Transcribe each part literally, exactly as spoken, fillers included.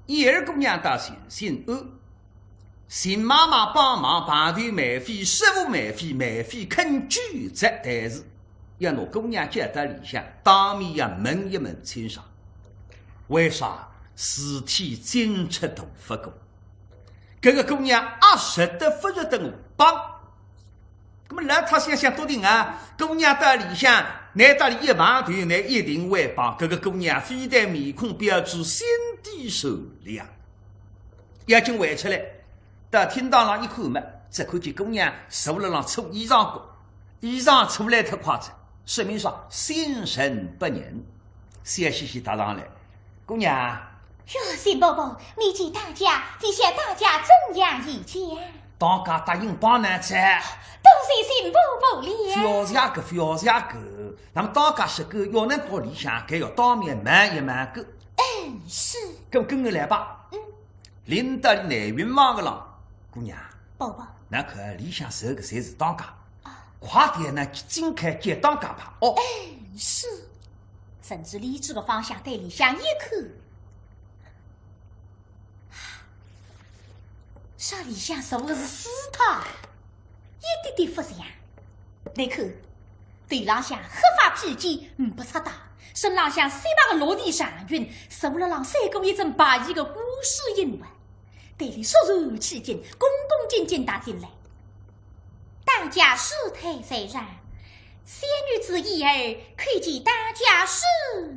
伊二姑娘倒心心安，寻妈妈帮忙，碰头梅妃，说服梅妃，梅妃肯拒绝，但是要拿姑娘叫到里向，当面要问一问清爽。为啥？事体进出大勿过，搿个姑娘阿值得勿值得我帮？ 那么老太想想笃定啊，姑娘到里向，拿到里一碰头，伊一定会帮。搿个姑娘非但面孔标致，心地善良。要紧回出来，到厅堂浪一看嘛，只看见姑娘坐辣浪搓衣裳角，衣裳搓来忒快哉，说明啥？心神不宁。笑嘻嘻踏上来， 姑娘。哟，邢伯伯，你见当家，你想当家怎样意见？当家答应帮侬哉。多谢邢伯伯了。覅谢个，覅谢个。那么当家说个，要侬到里向，该要当面问一问个。嗯，是。跟，跟我来吧。嗯。领到内院望个浪，姑娘。伯伯。侬看里向坐个侪是当家。啊。快点呢，进去见当家吧。哦。嗯，是。 顺仔俚指个方向对里向一看，啥里向坐个是师太，一点点勿像。侬看，头浪向黑发披肩，嗯，勿插带，身浪向雪白个落地长裙，坐辣浪赛过一阵白衣个顾世英哇。 对俚肃然起敬，恭恭敬敬踏进来。当家师太在上，小女子莺儿叩见当家师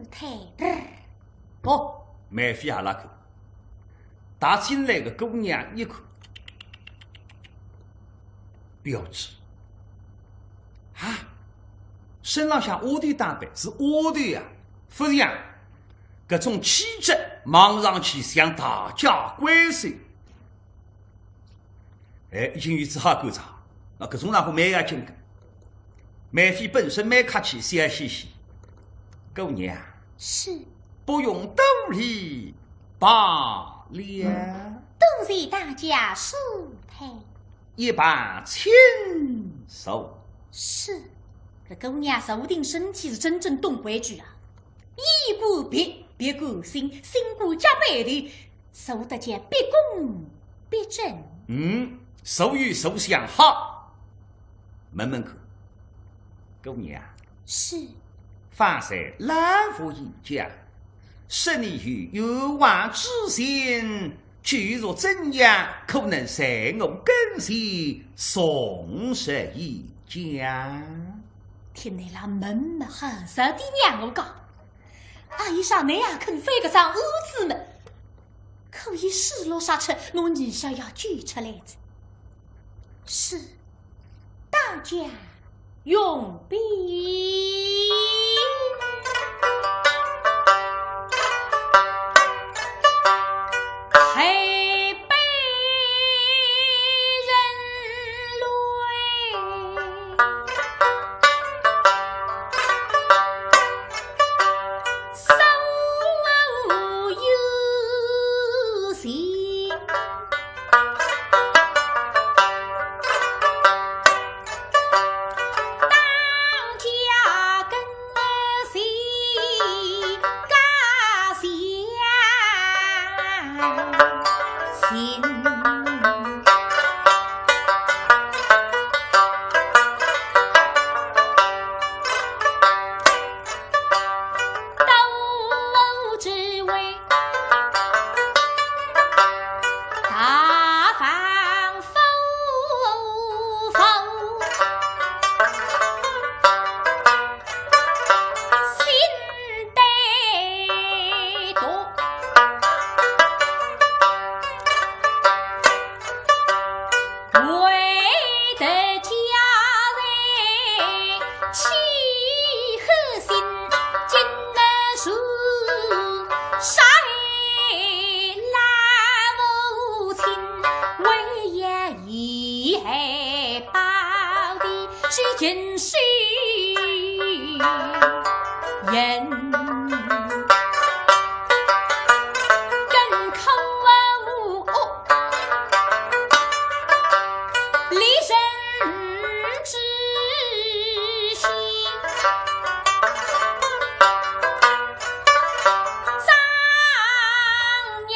太。哦，梅妃也辣口。踏进来个姑娘一看，标致。啊，身浪向丫头打扮，是丫头呀，勿像。 搿种气质望上去像大家闺秀。哎，已经有仔好观察，那搿种家伙蛮要紧个。梅妃本身蛮客气，笑嘻嘻。姑娘。是。不用多礼罢了。多谢当家师太。一旁请坐。是。搿姑娘坐定身体是真正懂规矩啊。 衣冠别，别冠心，心冠加背头，坐得叫毕恭毕敬。嗯，坐有坐相好。问问看，姑娘。是。方才老夫人家，说你有冤枉之情， 举若怎样可能在我跟前从实一讲？听伊拉问么好，实梗让我讲。阿姨啥，侬也肯翻搿张案子么？可以水落石出，拿女婿也救出来哉。是。 大家用笔。黑背人来，手有信。 当家跟谁家相信？ 都只为大方夫妇，心得毒。 为得家人气和心，今日是谁来无情？为要以害报的是人世人。 更可恶，利人之心。张年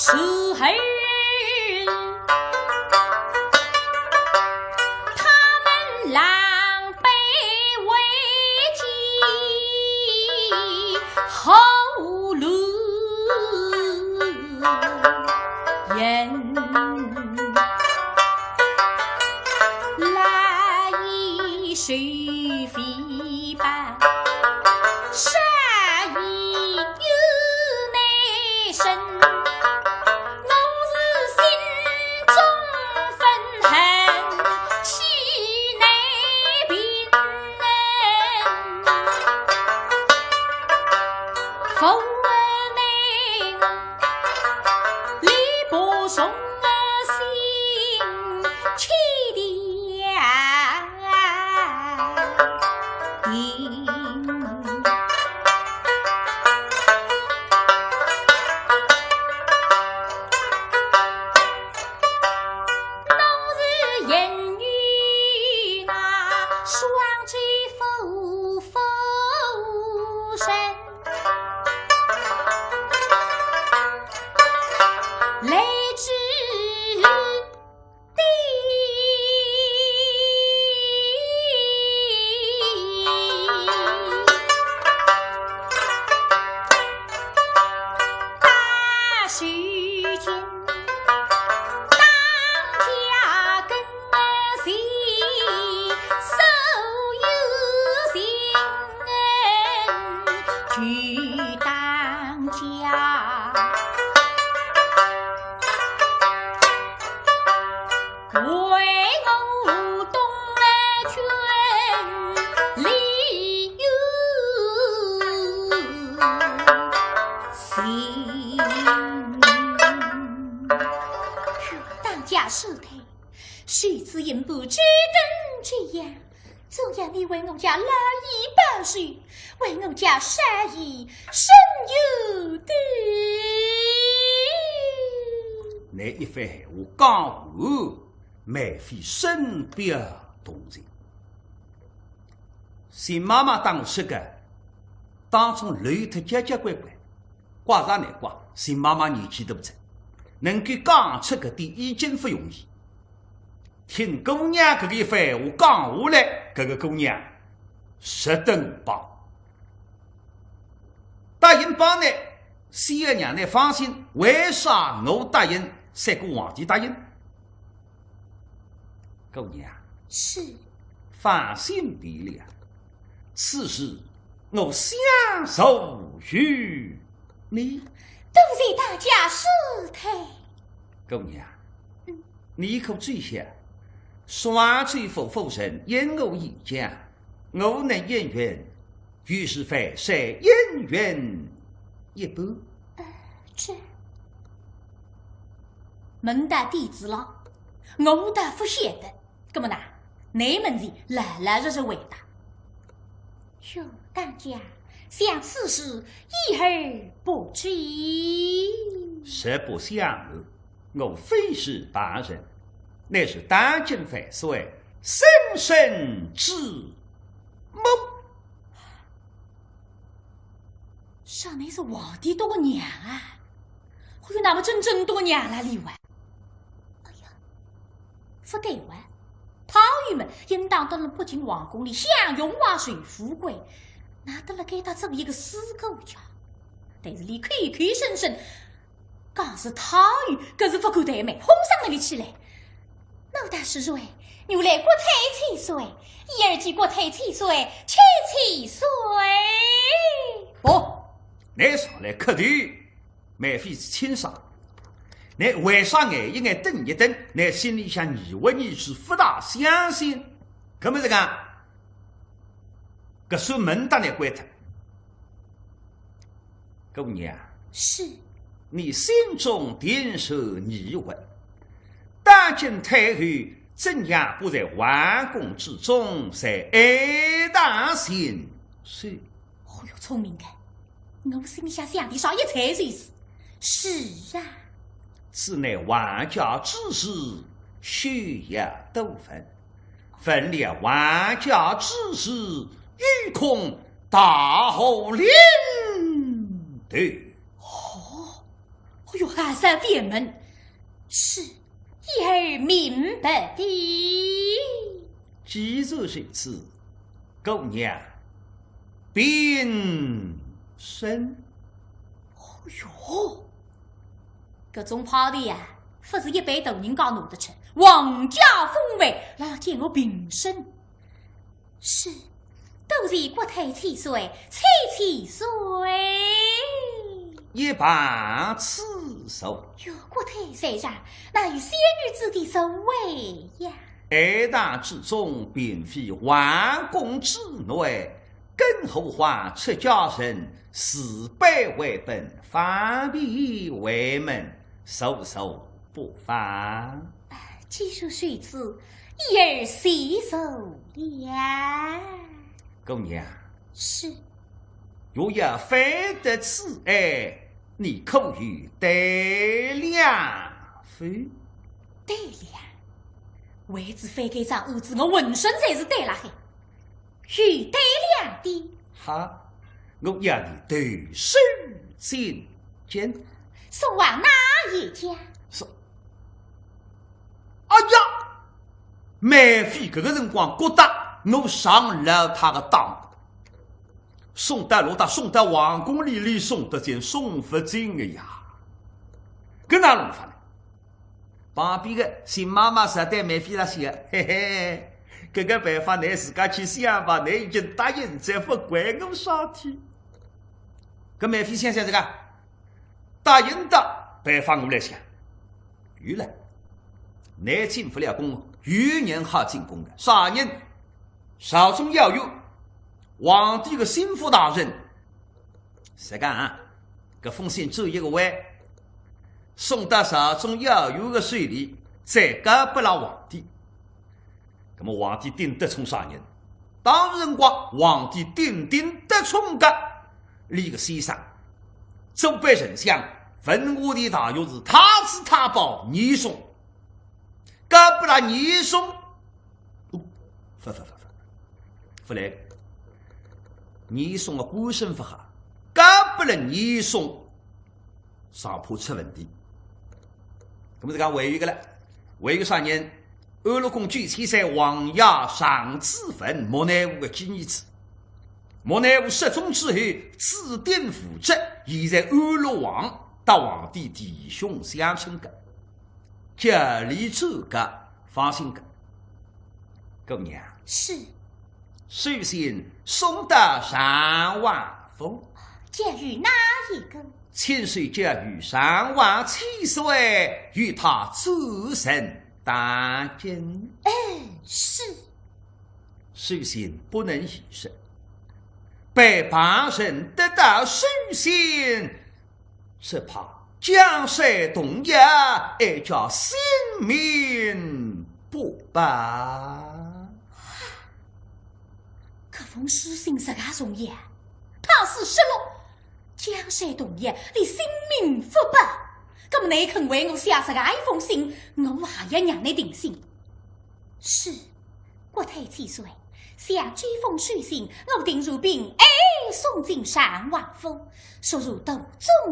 此后，他们狼狈为继，后路人来以水 飞奔，杀意由内生，我是心中愤恨，气内平。父内 你不忠心，气的呀，定。当时言语那双嘴夫妇人。 来之地。大水军，当家跟随，所有行人去当家。为我东军立有心。当家恕罪，谁知因不知等这样， 总要你为我家老爷报仇，为我家少爷伸冤的。倷一番闲话讲完，梅妃深表同情。邢妈妈当时个当中漏脱交交关关，怪啥难怪，邢妈妈年纪大哉，能够讲出搿点已经勿容易。 听姑娘搿个一番话讲下来，搿个姑娘值得我帮。答应帮呢，先要让倷放心，为啥我答应，赛过皇帝答应？姑娘。是。放心便了，此事我相助于你。多谢大家恕罪。姑娘，嗯。 你可知晓，双州府府人因我一家，我能应允，于是万岁应允一半。呃，这……门大弟子了，我倒勿晓得。那么呢，你们是老老实实回答。 哟，当家，想此事一而不知。实不相瞒，我非是旁人，乃是当今万岁生身之母。啥，你是皇帝个娘啊？哎哟，那么真正个娘了哩哇？哎呀， 勿对哇，太后嘛，应当蹲辣北京皇宫里享荣华受富贵，哪得辣该搭做一个私家？但是俚口口声声讲是太后，搿是勿敢怠慢，哄上那里去嘞。奴家是谁？原来国太千岁，一而既国太千岁，千千岁。哦，你上来磕头。 梅妃是清爽，你为啥眼一眼瞪一瞪？你心里向疑惑疑是勿大相信？搿么是讲，搿扇门搭你关脱。姑娘，是。你心中定是疑惑，当今太后怎样不在皇宫之中，在爱堂行事？哦哟，聪明个， 我心里向想的啥一猜就是。是啊。此乃皇家之事，休要多问。问了皇家之事，有恐大祸临头。哦，哎哟，还是覅问，是，一儿明白的。既然如此，姑娘，平身。哎哟，搿种派头呀，勿是一般大人家拿得出，皇家风范，哪见我平身？ 是，多谢国太千岁，千千岁。一旁自坐。哟，国太在上，哪有小女子的座位呀？爱堂之中，并非皇宫之内，更何况出家人，自卑为本，方便为门，坐坐不妨。啊，既是如此， 一儿谢坐了。姑娘，是。若要反得此爱，你可有胆量否？胆量？为仔翻该桩案子，我浑身侪是胆辣海。有胆量的。好，我要你投手进京。送往哪一家？是。 哎呀，梅妃搿个辰光觉得我上了她的当，送到哪搭，送到皇宫里，俚送得进送勿进的呀。搿哪弄法呢？旁边个邢妈妈实在梅妃辣想，嘿嘿，搿个办法倷自家去想吧，倷已经答应哉，勿关我啥体。搿梅妃想想搿个， 答应的办法我来想。有了，倷进勿了宫，有人好进宫的，啥人？朝中要员，皇帝的心腹大人。实梗啊，搿封信转一个弯，送到朝中要员的手里，再交拨了皇帝。 那么皇帝顶得宠啥人？当时辰光，皇帝顶顶得宠个，俚个先生，左班丞相，文武殿大学士，太子太保严嵩。交拨了严嵩，哦，勿勿勿勿，勿来。严嵩个官声勿好，交拨了严嵩，上怕出问题。那么搿个还有一个了，还有一个啥人？ 安乐宫九千岁王爷常子文，莫奈何个几儿子。莫奈何失踪之后，指定无职，现在安乐王搭皇帝弟兄相称个，叫俚做个放心个。姑娘，是。书信送到常王府。交与哪一个？请速交与常王千岁，与他转呈 当今。嗯，是。书信不能移失，被旁人得到书信，只怕江山动摇，哀家性命不保。搿封书信实梗重要，倘使失落， 江山动摇，连性命勿保。那么倷肯为我写实梗一封信，我还要让倷定心。是，国太千岁，写这封书信，我定然平安送进常王府。若是途中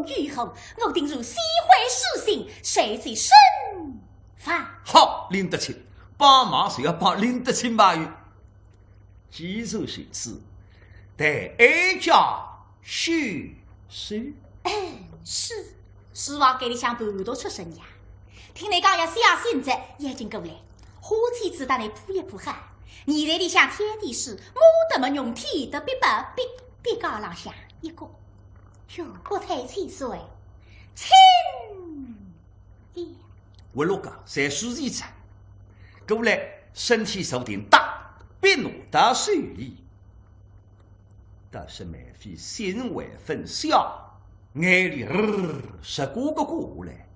有误，我定然撕毁书信，随即身亡。好，拎得清，帮忙就要帮拎得清吧？ 既然如此，待哀家去书。哎，是。书房间里向盘独出声呀，听倷讲要写信哉，已经过来，花千子搭倷铺一铺好，泥台里向添点水，抹得墨浓，添得笔墨，笔，笔架浪向一搁。哟，国太千岁，请 活络个，侪书呆子。过来，身体坐定，搭，笔拿到手里。但是梅妃心还朆下，眼泪儿直咕咕咕下来，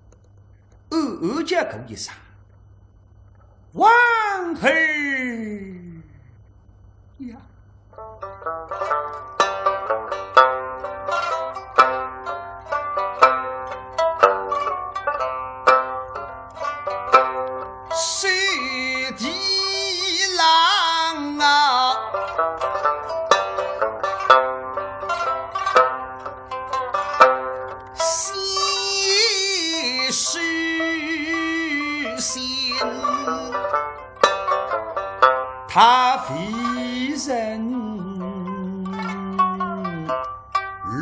暗暗叫苦一声：“王后呀！” 水地郎啊，水是心，他非人，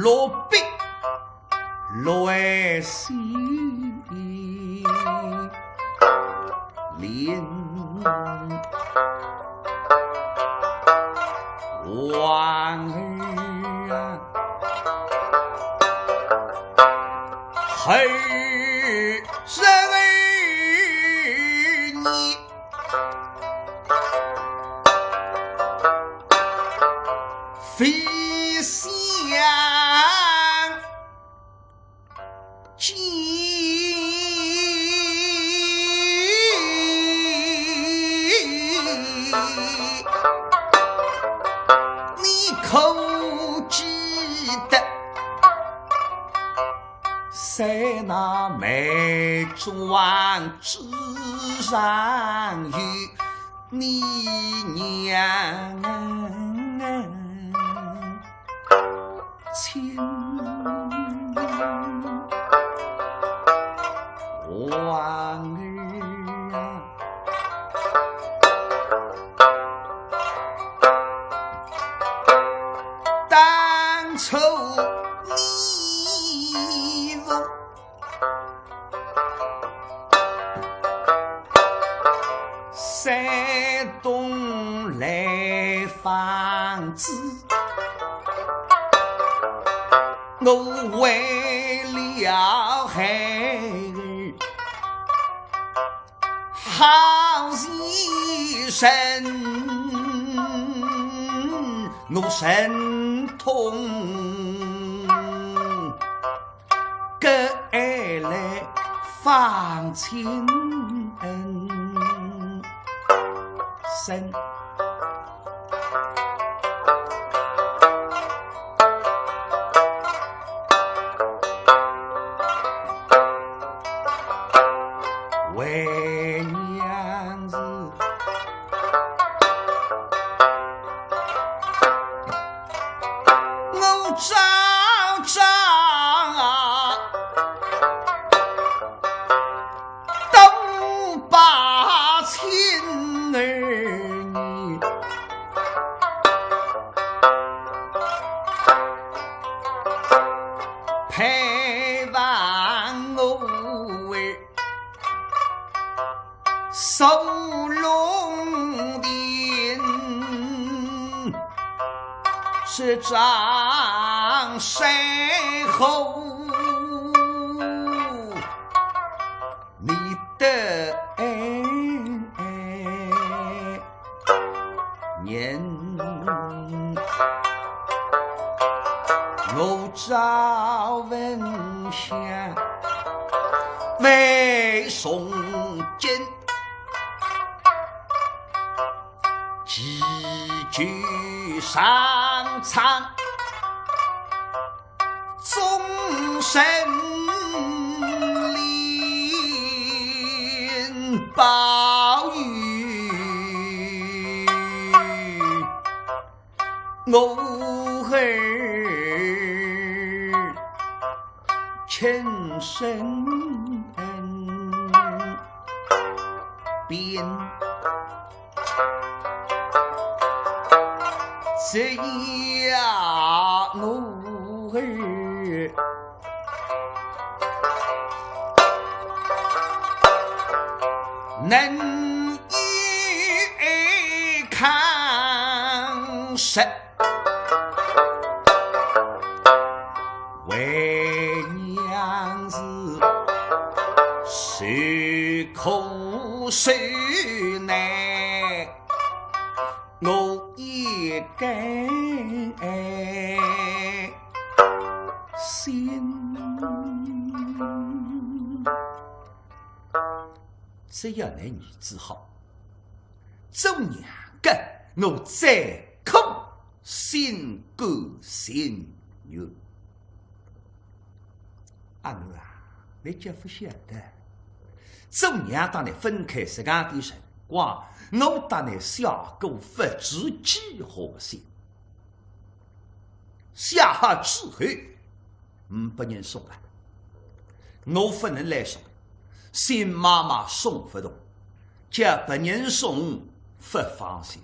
落笔落心灵。王儿啊， 后生你非相见。你可记得，在那梅庄之上有你娘亲。王儿啊， 当初你我山东来访子，我为了孩儿 好一生，我忍痛割爱来访亲恩深。 为娘子，我朝朝啊，都把亲儿你盼望我儿 守龙庭，是张山后，你的恩人。 我赵文祥为从军，急救上苍，终身领保佑。 我儿亲身边，只要我儿 能一康实，为娘子受苦受难，我也甘心。 只要倷儿子好，做娘个我再苦心甘情愿。阿奴啊，倷就勿晓得，做娘搭倷分开实梗点辰光，我搭倷下过勿知几化心。 下好之后，嗯，拨人送了。我勿能来送，信妈妈送勿动，叫别人送勿放心。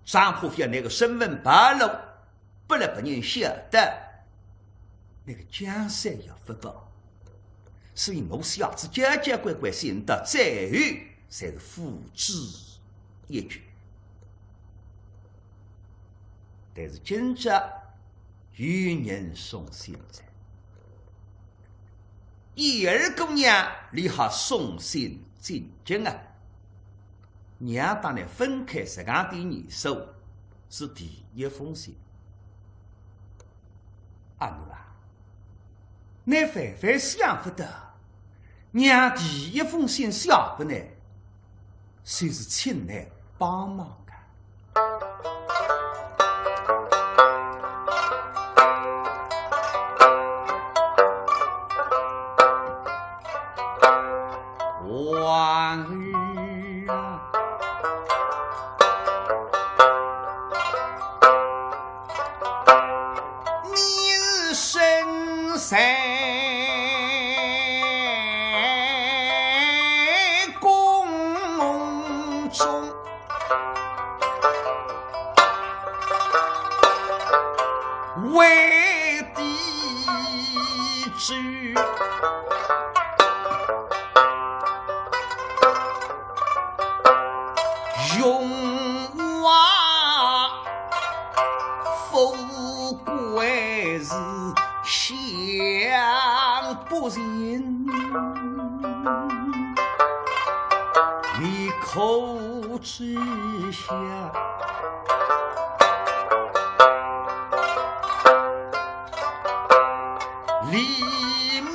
张虎覅拿个身份暴露，拨了别人晓得，那个江山要勿保。所以我小子交交关关信到最后，侪是付之一炬。但是今朝有人送信哉。 燕儿姑娘，俚好送信进京啊。娘搭俚分开十外点年数，是第一封信。阿奴啊，倷万万想勿到，娘第一封信写拨倷， 就是请倷帮忙个。王儿啊，你是身在 宫中，为的只荣华富贵是想不尽。 你可知晓，里面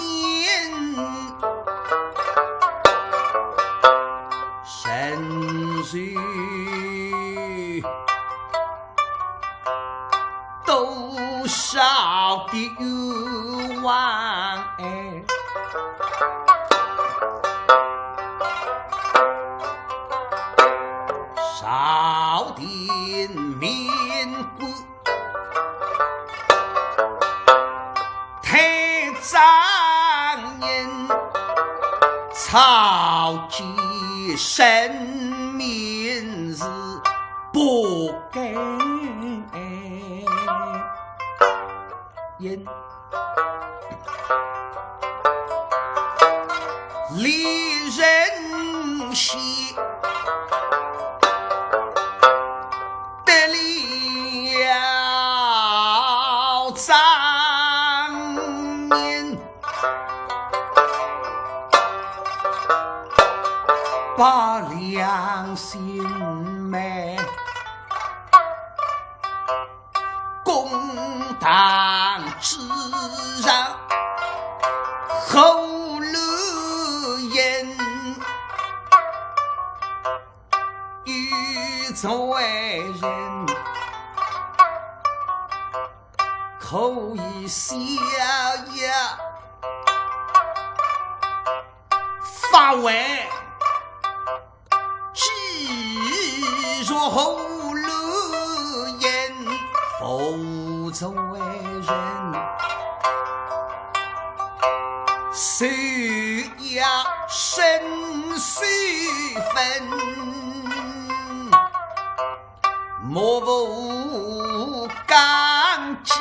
人是 多少的冤枉哎，朝廷命官太张人，草菅人命是 不该。因离人兮，得了张人。 把良心卖，公堂之上，何路人与罪人，可以逍遥。 发问，既若何路人，何罪人？谁要伸手分，莫无刚纪。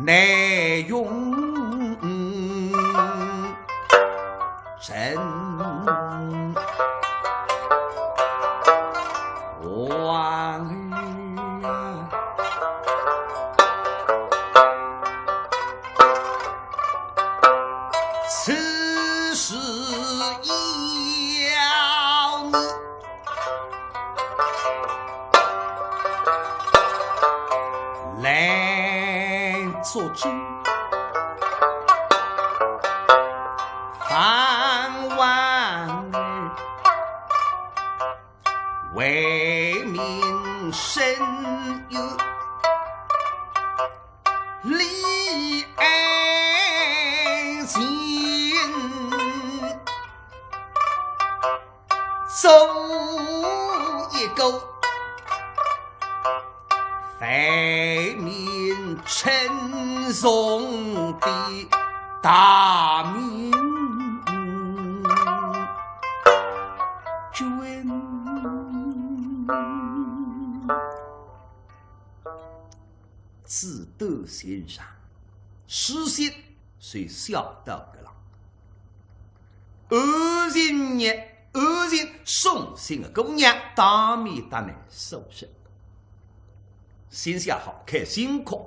难容臣王儿啊，此事要你 来做主，方王为民伸冤，立爱情。 做一个万民称颂的大明君。子弹琴上，诗仙随笑到搿浪。 安人呢，安人送信个姑娘，当面搭倷说说。信写好，开信壳，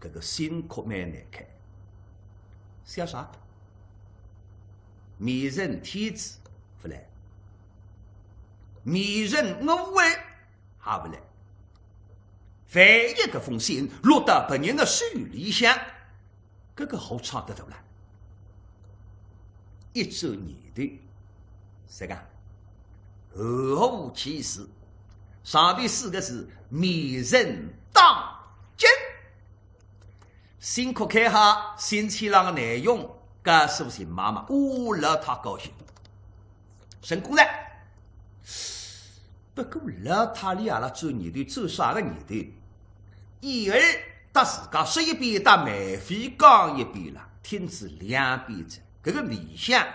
搿个信壳蛮难开。写啥？迷人天子勿来，迷人我儿也勿来。万一搿封信落到别人个手里向， 搿个好唱得大了。一转念头，啥个？后无其事，上头四个字，迷人当真。信壳开好，信签浪个内容，告诉秦妈妈，哦，老太高兴。成功了。 不过老太里阿拉转念头，转啥个念头？燕儿搭自家说一遍，搭梅妃讲一遍了，听仔两遍哉。搿个里向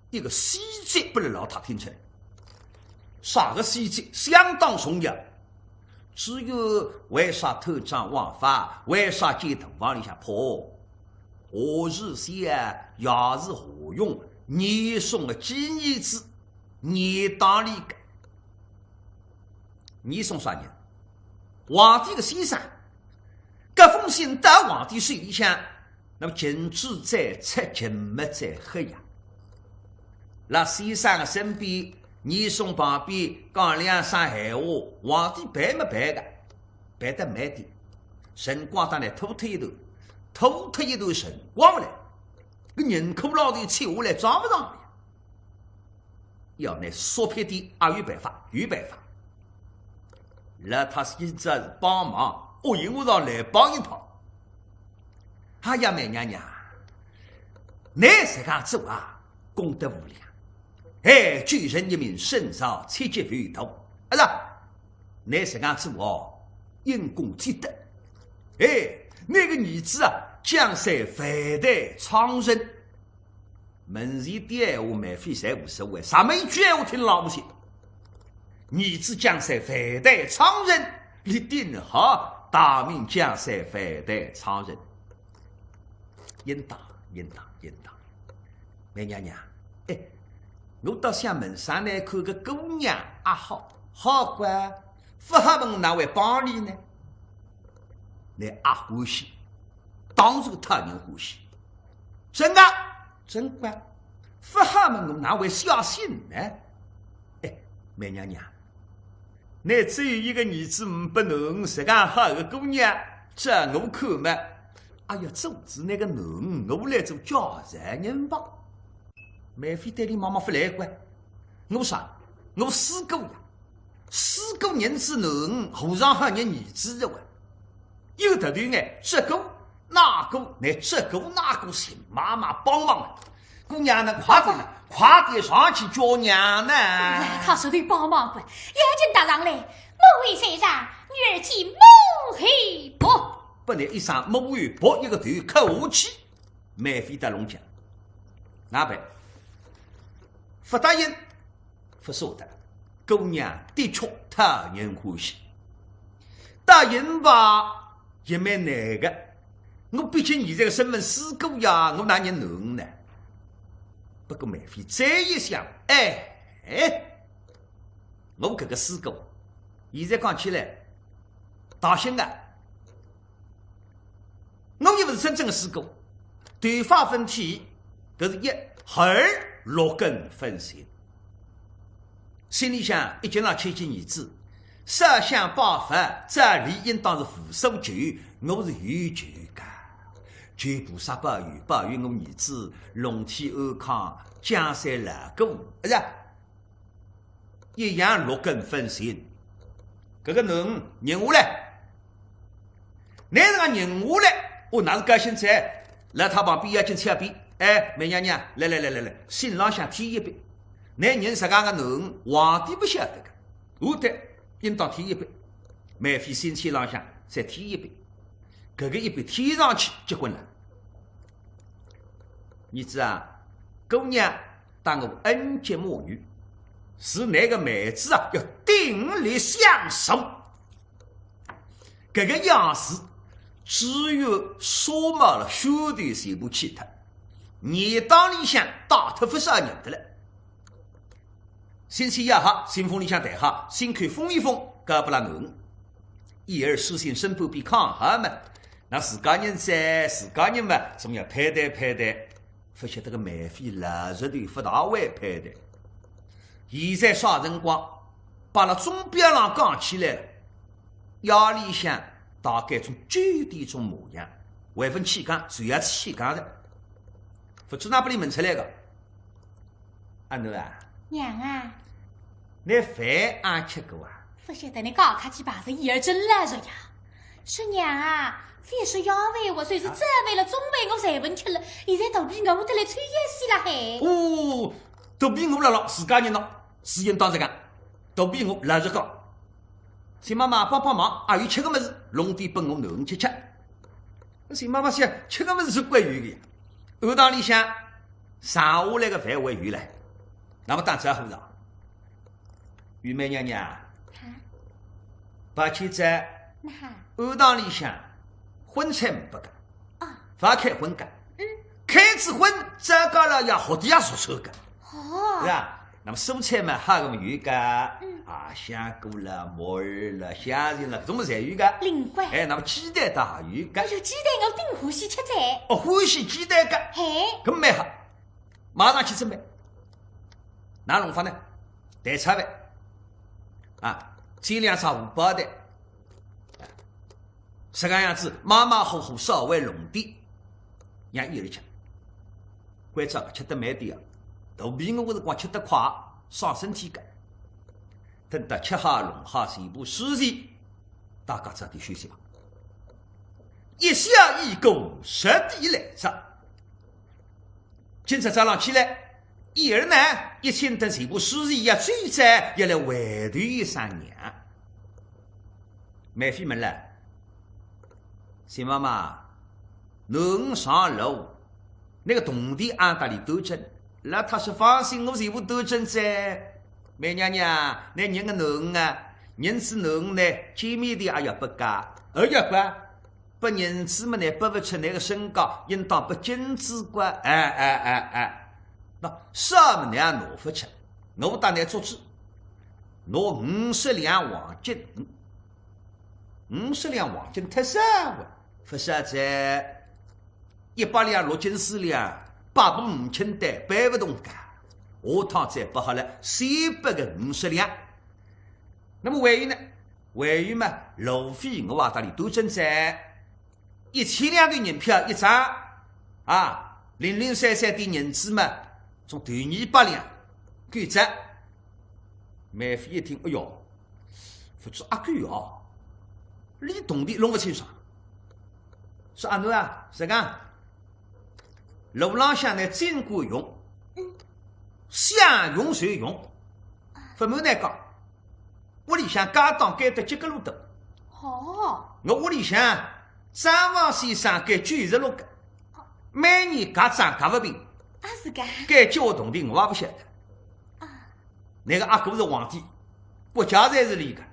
一个细节拨勒老太听出来。啥个细节？相当重要。至于为啥偷张王法，为啥建洞房里向破，何氏仙也是何勇，严嵩个几儿子，严党里个。 严嵩啥人？皇帝个先生。搿封信到皇帝手里向，那么近朱者赤，近墨者黑呀。辣先生个身边，严嵩旁边讲两声闲话，皇帝办么办个，办得慢点。辰光当然拖脱一段，拖脱一段辰光勿来，搿人骷髅头切下来装勿上了呀。 要拿缩撇点，也有办法，有办法。老太现在是帮忙，哦，因为让来帮一帮。哎呀，梅娘娘，倷实梗做啊，功德无量。哎，救人一命胜造七级浮屠。哎呀，倷实梗做哦，因公积德。哎，倷个儿子啊，将来万代昌盛。 门前点闲话，梅妃侪无所谓，啥么一句闲话听牢勿清。儿子将来万代昌盛，立定好，大明将来万代昌盛。应当，应当，应当。梅娘娘，哎，我倒想问声倷看搿姑娘阿好，好个，勿好问哪会帮俚呢？倷阿欢喜，当然讨人欢喜。 真个，真个，勿好问我哪会写信呢？哎，梅娘娘，倷只有一个儿子，呒不囡儿，实梗好个姑娘，照我看嘛，哎呀，做仔倷个囡儿，我来做嫁人吧。梅妃对俚望望勿来个，我啥？我四个呀。 四个人之囡，何尝好认儿子个哇？有得头眼，这个那个，乃这个那个，寻妈妈帮忙啊！姑娘呢，快点了，快点上去叫娘呢！哎，他是得帮忙个，眼睛搭上来，母后在上，女儿见母后不？拨倷一声母后不，一个头磕下去，梅妃搭弄僵。哪办？勿答应， 勿舍得，姑娘的确讨人欢喜。答应吧，也蛮难个。我毕竟现在个身份四个呀，我哪认囡呢？不过梅妃再一想，哎，哎，我搿个四个，现在讲起来，大兴啊， 我又勿是真正个四个，头发分剃，搿是一，二，六根分新。心里向已经辣牵记儿子，烧香拜佛，照理应当是无所求，我是有求个，求菩萨保佑，保佑我儿子龙体安康，江山老过，是吧？ 一样六根分新。搿个囡儿认下来，拿搿个囡儿认下来，哦，那是高兴哉，辣伊旁边要紧擦边。哎，梅娘娘，来来来来来，信浪向添一笔。拿认实梗个囡儿，皇帝勿晓得个，我得应当添一笔。梅妃心尖浪向再添一笔，搿个一笔添上去结棍了。儿子啊，姑娘搭我恩结母女，是倷个妹子啊，要鼎力相助。搿个样子，只有杀没了兄弟全部去脱，年堂里向带脱勿少人的了。心细也好，心风里向谈好，心口封一封，交拨了囡儿。燕儿书信申报比抗衡嘛，那自家人在，自家人嘛，总要配对配对。勿晓得个梅妃老实头勿大会配对。现在啥辰光，摆辣钟表浪讲起来了，夜里向大概从九点钟模样，还勿起床，就要起床的。勿知哪拨俚问出来个。阿囡啊，娘啊，倷饭阿吃过啊？勿晓得倷家客气吧？是燕儿真老实呀。说娘啊，勿说夜饭，我算是早饭了、中饭我侪勿吃了，现在肚皮饿得来抽烟死了嘿。哦，肚皮饿了咯，自家人咯，自家人当然讲，肚皮饿老实讲。新妈妈帮帮忙，阿有吃个物事，弄点拨我囡儿吃吃。新妈妈想，吃个物事是归有个呀，暗堂里向剩下来个饭还有了，那么打招呼了。 玉梅娘娘，啊？抱歉哉，哪哈？暗堂里向荤菜呒不个，啊。勿开荤个。嗯。开仔荤，再讲了也活得也熟手个。哦。是吧？那么蔬菜嘛，还有个有个，嗯。啊，香菇了、木耳了、香芹了，搿种侪有个。灵光。哎，那么鸡蛋倒也有个。哎哟，鸡蛋我顶欢喜吃哉。哦，欢喜鸡蛋个。嘿。搿蛮好。 马上去准备。哪弄法呢？蛋炒饭，啊，煎两只荷包蛋，啊，搿个样子马马虎虎稍微弄点，让燕儿吃。关照个吃得慢点啊，肚皮饿个辰光吃得快，伤身体个。等到吃好弄好全部收齐，大家早点休息吧。一宵已过，日底来哉。 今朝早浪起来，燕儿呢，一清等全部收拾一下，最早要来回头一声娘。梅妃问了：“新妈妈，囡儿上路，倷个铜钿阿搭里端正？”老太说：“放心，我全部端正哉。”梅娘娘，倷认个囡儿啊，认仔囡儿呢，见面钿也要拨个，也要拨。 拨银子么呢，拨勿出，倷个身价应当拨金子个，哎，哎，哎，哎。那啥么倷也拿勿出，我搭倷做主，拿五十两黄金，五十两黄金忒少了，勿少哉，一百两六金四两，百步五千单，搬勿动个，下趟再拨好了，先拨个五十两。那么还有呢？ 还有嘛，路费我也搭里端正哉，一千两个银票一张，啊，零零散散点银子嘛，总头二百两，够哉。梅妃一听，哎哟，勿知阿够哦，连铜钿弄勿清爽。说阿囡啊，实梗，路浪向呢尽管用，想用就用，勿瞒倷讲， 屋里向家当该得几个路头。哦。我屋里向账房先生该九十六个，每年轧账轧勿平。啊，是个。该几化铜钿我也勿晓得。啊。倷个阿哥是皇帝，国家侪是俚个，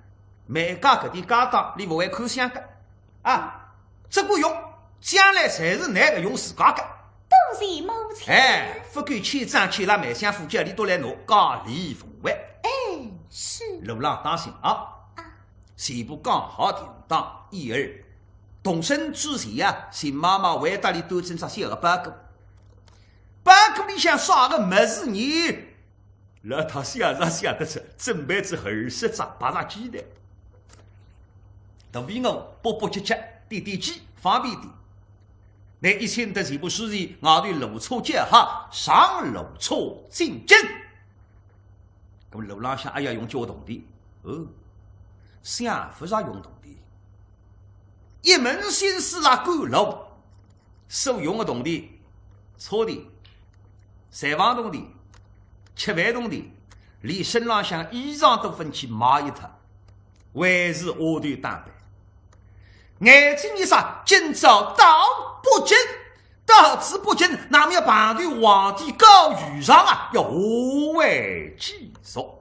每家搿点家当，俚勿会看相个。 啊，只管用，将来侪是倷个用自家个。多谢母亲。哎，勿够欠账欠辣梅香夫妻里都来拿，加礼奉还。哎，是。路浪当心啊。啊。全部讲好停当，燕儿动身之前呀，请妈妈回搭里端正只小个包裹。包裹里向啥个物事呢？ 老太想也想得出，准备仔二十只白斩鸡蛋。肚皮饿，饱饱吃吃，点点饥，方便点。拿一千的全部收齐，外头路车叫好，上路车进京。那么路浪向还要用交铜钿，哦，想勿着用铜钿，一门心思辣赶路。 所用的铜钿，车钿、住房铜钿、吃饭铜钿，连身浪向衣裳都分去买一套。还是丫头打扮。眼睛一眨，今朝到北京，到此北京，那么要碰头皇帝高愚上啊，要下跪祈寿。